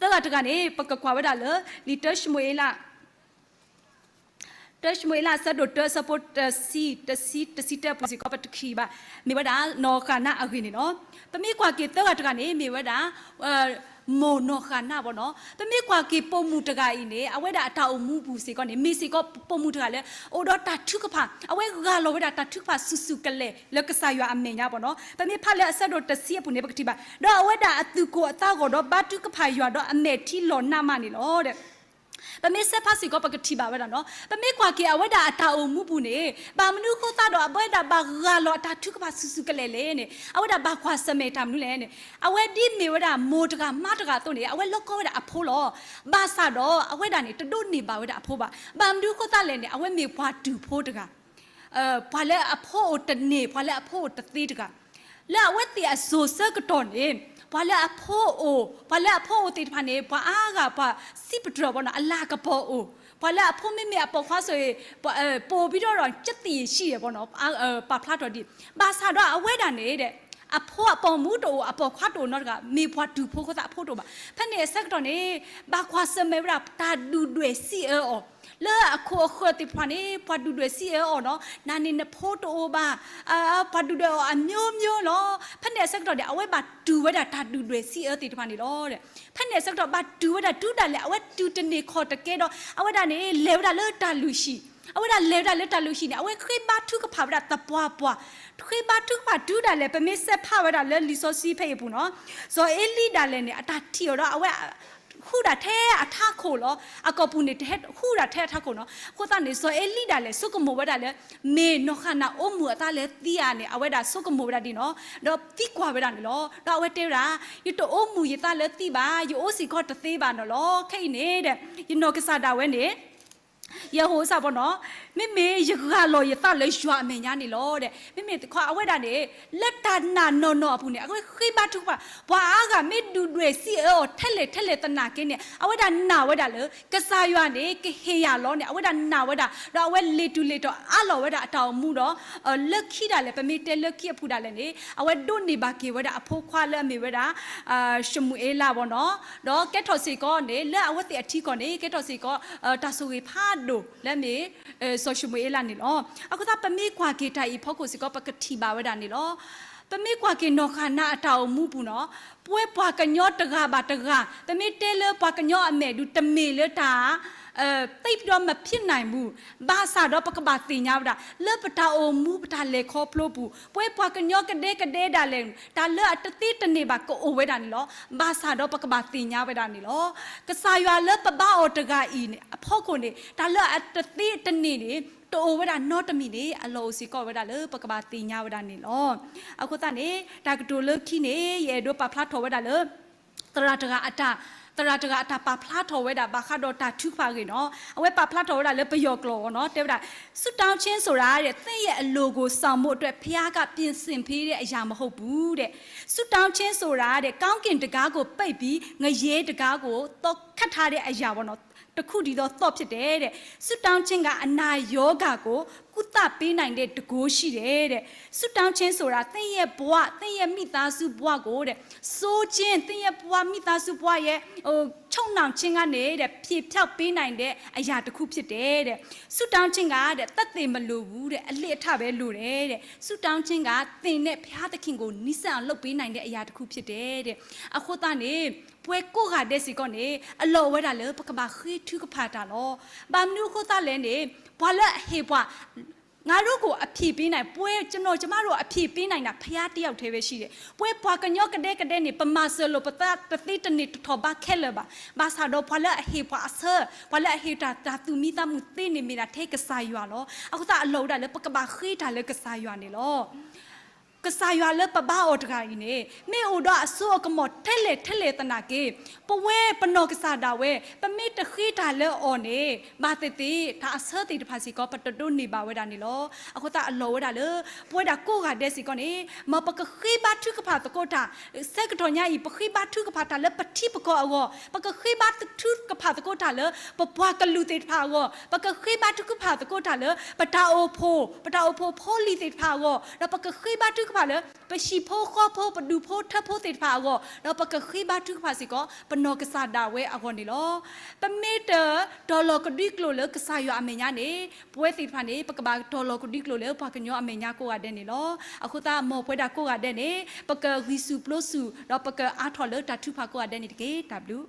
သၢဂၤတဂၤန့ၣ် ပကကွၢ်ဝဲဒၣ်လၢ လံာ်တၢၡမူၤအ့လး တၢၡမူၤအ့လး အဆၢဒိၣ်တၢ အဆၢဖိတဆံ, တဆံ, တဆံတၢအပူၤစ့ၢ်ကီး ပတထံၣ်ဘၣ်, မ့ၢ်ဝဲဒၣ်နီၢ်ဃၣ်နါအဂ့ၢ်န့ၣ်လီၤ. ပမ့ၢ်ကွၢ်က့ၤသၢဂၤတဂၤန့ၣ် မ့ၢ်ဝဲဒၣ် မိၢ်နီၢ်ဃၣ်နါဘၣ်နီၤ. ပမ့ၢ်ကွၢ်က့ၤပိာ်မုၣ်တဂၤအံၤန့ၣ် အဝဲဒၣ်အတၢ်အိၣ်မူပူၤစ့ၢ်ကီးန့ၣ် မ့ၢ်စ့ၢ်ကီးပိာ်မုၣ်တဂၤလၢ အိၣ်ဒီးတၢ်ထုကဖၣ်, အဝဲဂၢ်လီၤဝဲဒၣ်တၢ်ထုကဖၣ်ဆူၣ်ဆူၣ်ကလဲာ်လၢကစၢ်ယွၤအမဲာ်ညါဘၣ်နီၤ. ပမ့ၢ်ဖးလၢအဆၢဒိၣ်တဆံအပူၤန့ၣ် ပကထံၣ်ဘၣ်, ဒီးအဝဲဒၣ်အသူၣ်ကိၢ်အသးဂီၤဒီးဘါထုကဖၣ်ယွၤဒီးအမဲာ်ထံလီၤနးမးန့ၣ်လီၤ. ပမ့ၢ်ဆဲးဖးစ့ၢ်ကီး ပကထံၣ်ဘၣ်ဝဲဒၣ်နီၤ. ပမ့ၢ်ကွၢ်က့ၤအဝဲဒၣ်အတၢ်အိၣ်မူပူၤန့ၣ် ဘၣ်မနုၤအဃိသတးဒီး အဝဲဒၣ်ဘၣ်ဂၢ်လီၤအတၢ်ထုကဖၣ်ဆူၣ်ဆူၣ်ကလဲာ်လဲၣ်န့ၣ် အဝဲဒၣ်ဘၣ်ကွၢ်ဆၢၣ်မဲာ်တၢ်မနုၤလဲၣ်န့ၣ် အဝဲဒ်မ့ၢ်ဝဲဒၣ်မိၢ်တဂၤမါတဂၤအသိးန့ၣ် အဝဲလီၤကီဝဲဒၣ်အဖိလီၤ. ဘၣ်ဆၣ်ဒီးအဝဲဒၣ်န့ၣ် တဒိးန့ၢ်ဘၣ်ဝဲဒၣ်အဖိဘၣ်. ဘၣ်မနုၤအဃိသတးလဲၣ်န့ၣ် အဝဲမ့ၢ်ပှၤတူၢ်ဖိတဂၤ ပှၤလၢအဖိအိၣ်တန့ၢ် ပှၤလၢအဖိအိၣ်တသ့တဂၤ, လၢအဝဲသ့ၣ်အစိၤဆၢကတီၢ်န့ၣ် ပှၤလၢအဖိအိၣ် ပှၤလၢအဖိအိၣ်သ့ၣ်တဖၣ်န့ၣ် ပှၤအါဂၤပှၤစံးပတြၢၤဘၣ်နီၤ အလၤကပီၤအိၣ်, ပှၤလၢအဖိမ့မ့ၢ်အပိာ်ခွါဆိၣ်ဂ့ၤ ပိာ်ဘံဒီးဒီး ကသံၣ်ယံာ်ဆံးယဲၢ်ဘၣ်နီၤ ပာ်ဖျါထီၣ်ဒံး. ဘၣ်ဆၣ်ဒီးအဝဲဒၣ်န့ၣ် အဖိအပိာ်မုၣ်တအိၣ် အပိာ်ခွါတအိၣ်နီတဂၤ မ့ၢ်ပှၤတူၢ်ဖိအဃိသတးအဖိတအိၣ်ဘၣ်. ဖဲန့ၣ်အဆၢကတီၢ်န့ၣ် ဘၣ်ကွၢ်ဆၢၣ်မဲာ်ဝဲဒၣ်တၢ်ဒုၣ်ဒွဲၣ်စံးအၢအီၤ လၢအခိၣ်အဃၢၤသ့ၣ်တဖၣ်န့ၣ် ပှၤဒုၣ်ဒွဲၣ်စံးအၢအီၤနီၤ နၤန့ၣ်နဖိတအိၣ်ဘၣ်, ပှၤဒုၣ်ဒွဲၣ်အီၤအမျိုးမျိုးလီၤ. ဖဲန့ၣ်အဆၢကတီၢ်န့ၣ် အဝဲဘၣ်တူၢ်ဝဲဒၣ်တၢ်ဒုၣ်ဒွဲၣ်စံးအၢသ့ၣ်တဖၣ်န့ၣ်လီၤ. ဖဲန့ၣ်အဆၢကတီၢ်ဘၣ်တူၢ်ဝဲဒၣ်တုၤဒၣ်လဲာ် အဝဲတုၤတန့ၢ်ခီၣ်တကဲဒီး အဝဲဒၣ်န့ၣ် လဲၤဝဲဒၣ်လၢတၢ်လုၢ်ဟံၣ်, အဝဲဒၣ်လဲၤဝဲဒၣ်လၢတၢ်လုၢ်ဟံၣ်န့ၣ် အဝဲဃ့ဘါထုကဖၣ်ဝဲဒၣ်သပှၢ်ပှၢ်, ဃ့ဘါထုကဖၣ်တုၤဒၣ်လဲာ် ပမ့ၢ်ဆဲးဖးဝဲဒၣ်လၢလံာ်စီဆှံဖဲအံၤအပူၤနီၤ စီၤအ့လံဒၣ်လဲာ်န့ၣ် အတၢ်ထံၣ်အီၤဒီး အဝဲ ဃုဒၣ်ထဲအထးခိၣ်လီၤ. အကိာ်ပူၤန့ၣ် တဟဲဃုဒၣ်ထဲအထးခိၣ်နီၤ. အဃိသတးန့ၣ် စီၤအ့လံဒၣ်လဲာ် ဆိကမိၣ်ဝဲဒၣ်လၢ မ့ၢ်နီၢ်ဃၣ်နါအိၣ်မူအသးလၢသံဧါန့ၣ် အဝဲဒၣ်ဆိကမိၣ်ဝဲဒၣ်ဒ်နီၤ ဒီးသံကွၢ်ဝဲဒၣ်န့ၣ်လီၤ. ဒီးအဝဲတဲဝဲဒၣ် ယတအိၣ်မူယသးလၢသံဘၣ်, ယအိၣ်စ့ၢ်ကီးတသ့ဘၣ်န့ၣ်လီၤ. ခဲအံၤန့ၣ်ဒီး ယနီၢ်ကစၢ်ဒၣ်ဝဲန့ၣ် ယဟိစၢ်ဘၣ်နီၤ, မ့မ့ၢ်ယဂၢ်လီၤယသးလၢယွၤအမဲာ်ညါန့ၣ်လီၤ. မ့မ့ၢ်တခီအဝဲဒၣ်န့ၣ် လၢတၢ်နာ်နီၢ်နီၢ်အပူၤန့ၣ် အဝဲဃ့ဘါထုကဖၣ်, ပှၤအါဂၤမ့ၢ်ဒုၣ်ဒွဲၣ်စံးအၢအီၤထဲလဲၣ်ထဲလဲၣ်သနာ်က့န့ၣ် အဝဲဒၣ်နာ်ဝဲဒၣ်လၢ ကစၢ်ယွၤန့ၣ် ကဟ့ၣ်ယၤလီၤန့ၣ် အဝဲဒၣ်နာ်ဝဲဒၣ် ဒီးအဝဲလ့ၤတူာ်လ့ၤတီၤအးလီၤဝဲဒၣ်အတၢ်အိၣ်မူဒီး လၢခံဒၣ်လဲာ် ပမ့ၢ်တဲလၢခံအပူၤဒၣ်လဲာ်န့ၣ် အဝဲဒိးန့ၢ်ဘၣ်က့ၤဝဲဒၣ်အဖိခွါလၢအမ့ၢ်ဝဲဒၣ် ၡမူၤအ့လးဘၣ်နီၤ, ဒီးကဲထီၣ်စ့ၢ်ကီးန့ၣ် လၢအဝဲသ့ၣ်အထံကီၢ်န့ၣ် ကဲထီၣ်စ့ၢ်ကီး တၢ်ဆိၣ်ဂ့ၤဖးဒိၣ်လၢအမ့ၢ် စီၤၡမူၤအ့လးန့ၣ်လီၤ. အဃိသတး ပမ့ၢ်ကွၢ်က့ၤတၢ်အံၤအဖီခိၣ်စ့ၢ်ကီး ပကထံၣ်ဘၣ်ဝဲဒၣ်န့ၣ်လီၤ. ပမ့ၢ်ကွၢ်က့ၤနီၢ်ဃၣ်နါအတၢ်အိၣ်မူပူၤနီၤ, ပဝဲပှၤကညီတဂၤဘၣ်တဂၤ ပမ့ၢ်တဲလၢပှၤကညီအမဲာ်ဒုး တမ့ၢ်လၢတၢ် သိပ်ဒီးမဖြစ်နိုင်ဘူး, ဘၣ်ဆၣ်ဒီးပကဘၣ်သ့ၣ်ညါဝဲဒၣ် လၢပတၢ်အိၣ်မူပတၢ်လဲၤခီဖျိပူၤ ပဝဲပှၤကညီကဒဲကဒဲဒၣ်လဲာ် တၢ်လၢအတသ့တန့ၢ်ဘၣ်ကအိၣ်ဝဲဒၣ်န့ၣ်လီၤ. ဘၣ်ဆၣ်ဒီးပကဘၣ်သ့ၣ်ညါဝဲဒၣ်န့ၣ်လီၤ. ကစၢ်ယွၤလၢပဘါအီၤတဂၤအံၤန့ၣ် အဖီခိၣ်န့ၣ် တၢ်လၢအတသ့တန့ၢ်န့ၣ် တအိၣ်ဝဲဒၣ်နီတမံၤန့ၣ် အလီၢ်အိၣ်စ့ၢ်ကီးဝဲဒၣ်လၢပကဘၣ်သ့ၣ်ညါဝဲဒၣ်န့ၣ်လီၤ. အဃိသတးန့ၣ် တၢ်ကတိၤလၢခံန့ၣ် ယအဲၣ်ဒိးပာ်ဖျါထီၣ်ဝဲဒၣ်လၢ သရၣ်တဂၤအတၢ် သရၣ်တဂၤအတၢ်ပာ်ဖျါထီၣ်ဝဲဒၣ်ဘၣ်ဃးဒီးတၢ်ထုကဖၣ်အဂ့ၢ်နီၤ. အဝဲပာ်ဖျါထီၣ်ဝဲဒၣ်လၢပယီၤကျိာ်အီၤနီၤ တဲဝဲဒၣ် ဆုတောင်းခြင်းဆိုတာ သင့်ရဲ့အလိုကို ဆောင်ဖို့အတွက် ဘုရားက ပြင်ဆင်ပေးတဲ့အရာ မဟုတ်ဘူးတဲ့။ ဆုတောင်းခြင်းဆိုတာတဲ့ ကောင်းကင်တံခါးကို ပိတ်ပြီး ငရဲတံခါးကို သော့ခတ်ထားတဲ့အရာပေါ့နော် တစ်ခုတည်းသော သော့ဖြစ်တယ်တဲ့။ ဆုတောင်းခြင်းက အနာရောဂါကို ကုသပေးနိုင်တဲ့တန်ခိုးရှိတယ်တဲ့။ ဆုတောင်းခြင်းဆိုတာ သင့်ရဲ့ဘဝ သင့်ရဲ့မိသားစုဘဝကိုတဲ့ စိုးခြင်း သင့်ရဲ့ဘဝ မိသားစုဘဝရဲ့ ဟို ချုပ်နှောင်ခြင်းကနေတဲ့ ဖြေဖျောက်ပေးနိုင်တဲ့အရာတစ်ခုဖြစ်တယ်တဲ့။ ဆုတောင်းခြင်းကတဲ့ သက်သေမလိုဘူးတဲ့ အလေ့အထပဲလိုတယ်တဲ့။ ဆုတောင်းခြင်းက သင်နဲ့ဘုရားသခင်ကို နီးစပ်အောင်လုပ်ပေးနိုင်တဲ့အရာတစ်ခုဖြစ်တယ်တဲ့။ အဃိသတးန့ၣ် ပဝဲကိးဂၤဒဲးစ့ၢ်ကီးန့ၣ် အလီၢ်အိၣ်ဝဲဒၣ်လၢ ပကဘၣ်ဃ့ထုကဖၣ်တၢ်လီၤ. ဘၣ်မနုၤအဃိသတးလဲၣ်န့ၣ် ပှၤလၢအဟ့ၣ်ပှၤ ငါတို့ကိုအဖြေပေးနိုင် ပှဲၤကျွန်တော်ကျမတို့အဖြေပေးနိုင်တာဘုရားတစ်ယောက်တည်းပဲရှိတယ်။ ပှဲၤပှၤကညီကဒဲကဒဲန့ၣ် ပမၤစၢၤလိာ်ပသးတသ့တန့ၢ်တထီၣ်ဘးခဲလၢာ်ဘၣ်. ဘၣ်ဆၣ်ဒီးပှၤလၢအဟ့ၣ်ပှၤအဆၢ ပှၤလၢအဟ့ၣ်တၢ် တၢ်သူၣ်မံသးမုာ်သ့န့ၣ်မ့ၢ်ဒၣ်ထဲကစၢ်ယွၤလီၤ. အဃိသတးအလီၢ်ဝဲဒၣ်လၢ ပကဘၣ်ဃ့တၢ်လၢကစၢ်ယွၤန့ၣ်လီၤ. ကစၢ်ယွၤလၢပဘါအီၤတဂၤအံၤန့ၣ် မ့ၢ်အိၣ်ဒီးအစိအကမီၤထဲလဲၣ်ထဲလဲၣ်သနာ်က့ ပဝဲပနီၢ်ကစၢ်ဒၣ်ဝဲ ပမ့ၢ်တဃ့တၢ်လၢအီၤန့ၣ် ဘၣ်သ့ၣ်သ့ၣ် တၢ်အဆၢသ့ၣ်တဖၣ်စ့ၢ်ကီး ပတဒိးန့ၢ်ဘၣ်ဝဲဒၣ်န့ၣ်လီၤ. အဃိသတးအလီၢ်ဝဲဒၣ်လၢ ပဝဲဒၣ်ကိးဂၤဒဲးစ့ၢ်ကီးန့ၣ် မ်ပကဃ့ဘါထုကဖၣ်သကိးတၢ်, ဆၢကတီၢ်ညါအံၤ ပဃ့ဘါထုကဖၣ်တၢ်လၢပထံပကီၢ်အဂီၢ်, ပကဃ့ဘါထုကဖၣ်သကိးတၢ်လၢ ပပှၤကလုာ်သ့ၣ်တဖၣ်အဂီၢ်, ပကဃ့ဘါထုကဖၣ်သကိးတၢ်လၢ ပတၢ်အိၣ်ဖှိၣ်, ပတၢ်အိၣ်ဖှိၣ်ဖိလံၤသ့ၣ်တဖၣ်အဂီၢ်, ဒီးပကဃ့ဘါထုကဖၣ်လၢ ပဟံၣ်ဖိဃီဖိ ပဒူၣ်ဖိထၢဖိသ့ၣ်တဖၣ်အဂီၢ်, ဒီးပကဃ့ဘါထုကဖၣ်စ့ၢ်ကီး ပနီၢ်ကစၢ်ဒၣ်ဝဲအဂီၢ်န့ၣ်လီၤ. ပမ့ၢ်တတီၤလီၤကဒွံကျိာ်လၢကစၢ်ယွၤအမဲာ်ညါန့ၣ် ပဝဲသ့ၣ်တဖၣ်န့ၣ် ပကဘၣ်တီၤလီၤကဒွံကျိာ်လၢပှၤကညီအမဲာ်ညါကိးဂၤဒဲးန့ၣ်လီၤ. အဃိသတး မ်ပဝဲဒၣ်ကိးဂၤဒဲးန့ၣ် ပကဂံၢ်ဆူၣ်ပျိဆူၣ် ဒီးပကအါထီၣ်လၢတၢ်ထုကဖၣ်ကိးဂၤဒဲးန့ၣ်တက့ၢ်. တၢ်ဘျုး